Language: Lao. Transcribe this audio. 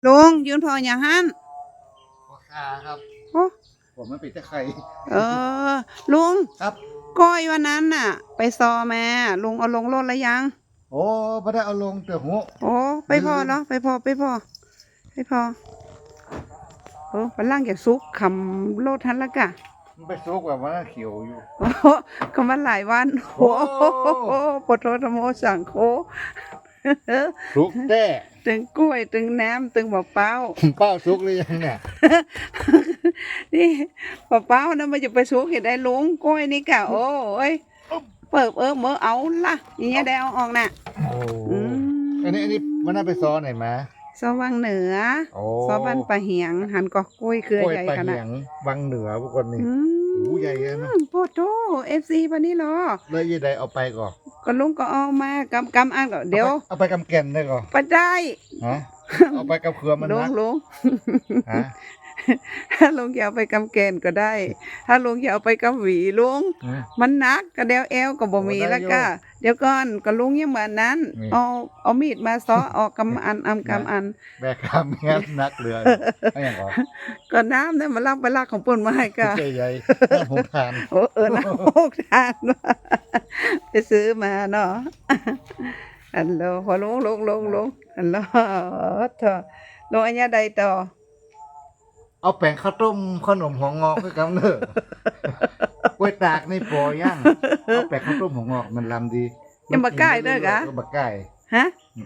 ລຸງ ຢືນເຝົ້າຫຍັງຫັ້ນ? ພໍ່ຄ້າຄັບ. ໂອ້ ຜົມມັນເປັນຕາໄຄ. ເອີ ລຸງ ຄັບ. ກ້ອຍວັນນັ້ນນະ ໄປຊໍແມ່ ລຸງເອົາລົງລົດລະຍັງ? ໂອ້ ບໍ່ໄດ້ເອົາລົງເຕີໂຫ. ໂອ້ ໄປພໍ້ເນາະ ໄປພໍ້ ໄປພໍ້ ໄປພໍ້. ໂອ້ ກຳລັງຈະສຸກ ຄຳລົດຫັ້ນລະກະ. ມັນໄປສຸກແບບວ່າຂຽວຢູ່. ໂອ້ ກຳມາຫຼາຍວັນ. ໂອ້ ໂອ້ ໂອ້ ໂອ້ ໂພດໂທທຳໂມສັງໂຄ. ສຸກແທ້ ເຖິງກ້ວຍ ເຖິງແໜມ ເຖິງໝາກພ້າວ. ໝາກພ້າວສຸກຫຼືຍັງນີ້? ນີ້ ໝາກພ້າວນະ ມັນຈະໄປສຸກເຮັດໃດລຸງ? ກ້ວຍນີ້ກະ ໂອ້ຍ ເປີບເອີບເມີ ເອົາລະ ອີຫຍັງໄດ້ເອົາອອກນະ. ໂອ້ ອືມ ອັນນີ້ ອັນນີ້ວັນນັ້ນໄປຊໍໃດມາ? ຊໍວັງເໜືອ. ໂອ້ ຊໍບ້ານປາຫຽງ ຫັ້ນກໍກ້ວຍເຄືອໃຫຍ່ຂະໜາດ. ກ້ວຍປາຫຽງວັງເໜືອ ພວກຄົນນີ້. ອືມ ໂອ້ ໃຫຍ່ເນາະ. ໂພດໂທ ເອັຟຊີ ປານນີ້ເນາະ. ແລ້ວອີໃດເອົາໄປກໍ? ກໍລຸງກໍເອົາມາກຳ ກຳອັນກໍ ດຽວ ເອົາໄປ ເອົາໄປກຳແກ່ນໄດ້ກໍ? ບໍ່ໄດ້. ຮະ? ເອົາໄປກຳເຂືອມັນໜັກ. ລຸງ ລຸງ ຮະ? ຖ້າລຸງຈະເອົາໄປກຳແກ່ນກໍໄດ້ ຖ້າລຸງຈະເອົາໄປກຳຫວີລຸງ ອືມ ມັນໜັກ ກະແດວແອວກໍບໍ່ມີ ບໍ່ໄດ້ ແລ້ວກະ ຢູ່ ດຽວກ່ອນ ກໍລຸງຍັງບໍ່ອັນນັ້ນ ນີ້ ເອົາ ເອົາມີດມາເຊາະອອກກຳອັນ ອຳກຳອັນ ແບກກຳແຮງໜັກເຫຼືອ. ເອົາຫຍັງອອກ? ກໍນ້ຳນັ້ນ ມາລັກໄປລັກຂອງເພິ່ນມາໃຫ້ກະ ໃຈໃຫຍ່ ນ້ຳຫົງທານ. ໂອ້ ເອີ ນ້ຳຫົງທານ ໄປຊື້ມາເນາະ. ອັນໂລ ພໍ່ລຸງ ລຸງ ລຸງ ລຸງ ອັນໂລ ໂທ້ ລຸງ ອັນຍາໃດຕໍ່? ເອົາແປງເຂົ້າຕົ້ມ ເຂົ້າໜົມຫົວງອກຄືກັນເດີ. ກ້ວຍຕາກນີ້ພໍຍັງ ເອົາແປງເຂົ້າຕົ້ມຫົວງອກ ມັນລຳດີ. ຍັງບໍ່ກ້າຍເດີກະ? ມັນກິນໄດ້ເລື້ອຍໆ ບໍ່ກ້າຍ. ຮະ?